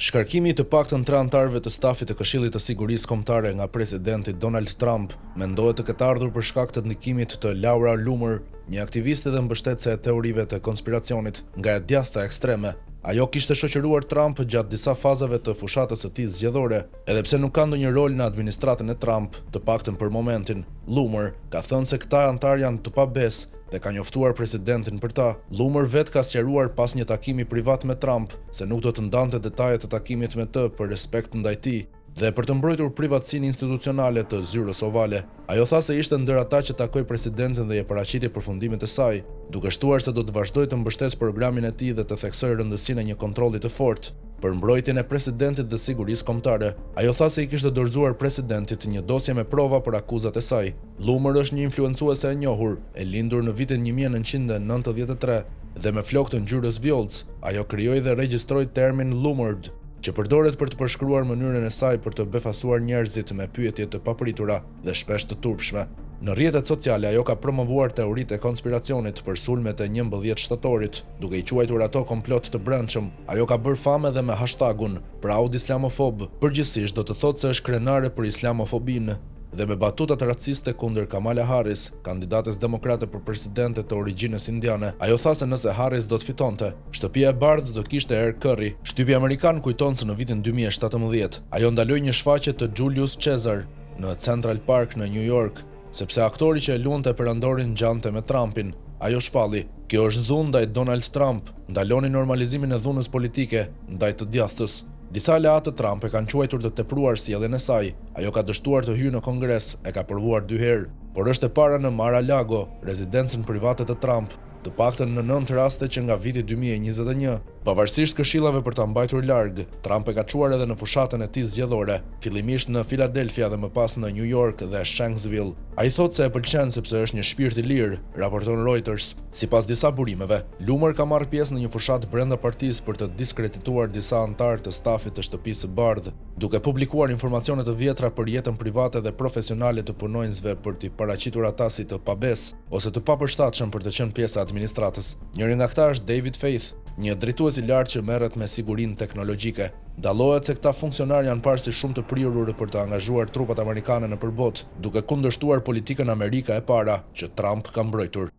Shkarkimi i të paktën tre anëtarëve të stafit të Këshillit të Sigurisë Kombëtare nga presidenti Donald Trump mendohet të ketë ardhur për shkak të ndikimit të Laura Loomer, një aktiviste dhe mbështetëse e teorive të konspiracionit nga e djathta ekstreme. Ajo kishte shoqëruar Trump gjatë disa fazave të fushatës së tij zgjedhore, edhe pse nuk ka ndonjë rol në administratën e Trump, të paktën për momentin. Loomer ka thënë se këta anëtarë janë të pabesë dhe ka njoftuar presidentin për ta. Loomer vetë ka sqaruar pas një takimi privat me Trump se nuk do të ndante detaje të takimit me të për respekt ndaj tij dhe për të mbrojtur privatësinë institucionale të zyrës ovale. Ajo tha se ishte ndër ata që takoi presidentin dhe i paraqiti përfundimet e saj, duke shtuar se do të vazhdojë të mbështesë programin e tij dhe të theksojë rëndësinë e një kontrolli të fortë për mbrojtjen e presidentit dhe sigurisë kombëtare. Ajo tha se i kishte dorëzuar presidentit një dosje me prova për akuzat e saj. Loomer është një influencuese e njohur, e lindur në vitin 1993 dhe me flokë të ngjyrës vjollcë. Ajo krijoi dhe regjistroi termin Loomered, që përdoret për të përshkruar mënyrën e saj për të befasuar njerëzit me pyetje të papritura dhe shpesh të turpshme. Në rrjetet sociale ajo ka promovuar teoritë e konspiracionit për sulmet e 11 shtatorit, duke i quajtur ato komplot të brendshëm. Ajo ka bërë famë edhe me hashtagun Proud Islamophob, përgjithsisht do të thotë se është krenare për islamofobinë dhe me batutat raciste kundër Kamala Harris, kandidates demokrate për presidente të origjinës indiane. Ajo tha se nëse Harris do të fitonte, Shtëpia e Bardhë do kishte erë kërri. Shtypi amerikan kujton se në vitin 2017, ajo ndaloi një shfaqje të Julius Caesar në Central Park në New York, sepse aktori që e luante perandorin ngjante me Trumpin. Ajo shpalli, kjo është dhunë ndaj Donald Trump, ndaloni normalizimin e dhunës politike ndaj të djathtës. Disa aleatë të Trump e kanë quajtur të tepruar sjelljen e saj. Ajo ka dështuar të hyjë në Kongres, e ka provuar dy herë, por është e para në Mar-a-Lago, rezidencën private të Trump, të paktën në 9 raste që nga viti 2021. Pavarësisht këshillave për ta mbajtur larg, Trump e ka çuar edhe në fushatën e tij zgjedhore, fillimisht në Philadelphia dhe më pas në New York dhe Shanksville. Ai thotë se e pëlqen sepse është një shpirt i lirë, raporton Reuters. Sipas disa burimeve, Loomer ka marrë pjesë në një fushatë brenda partisë për të diskredituar disa anëtarë të stafit të Shtëpisë së Bardhë, duke publikuar informacione të vjetra për jetën private dhe profesionale të punonjësve për t'i paraqitur ata si të pabesë ose të papërshtatshëm për të qenë pjesë e administratës. Njëri nga këta është David Faith, një drejtues i lartë që merret me sigurinë teknologjike. Dallohet se këta funksionar janë parë si shumë të prirur për të angazhuar trupat amerikane nëpër botë, duke kundërshtuar politikën Amerika e para që Trump ka mbrojtur.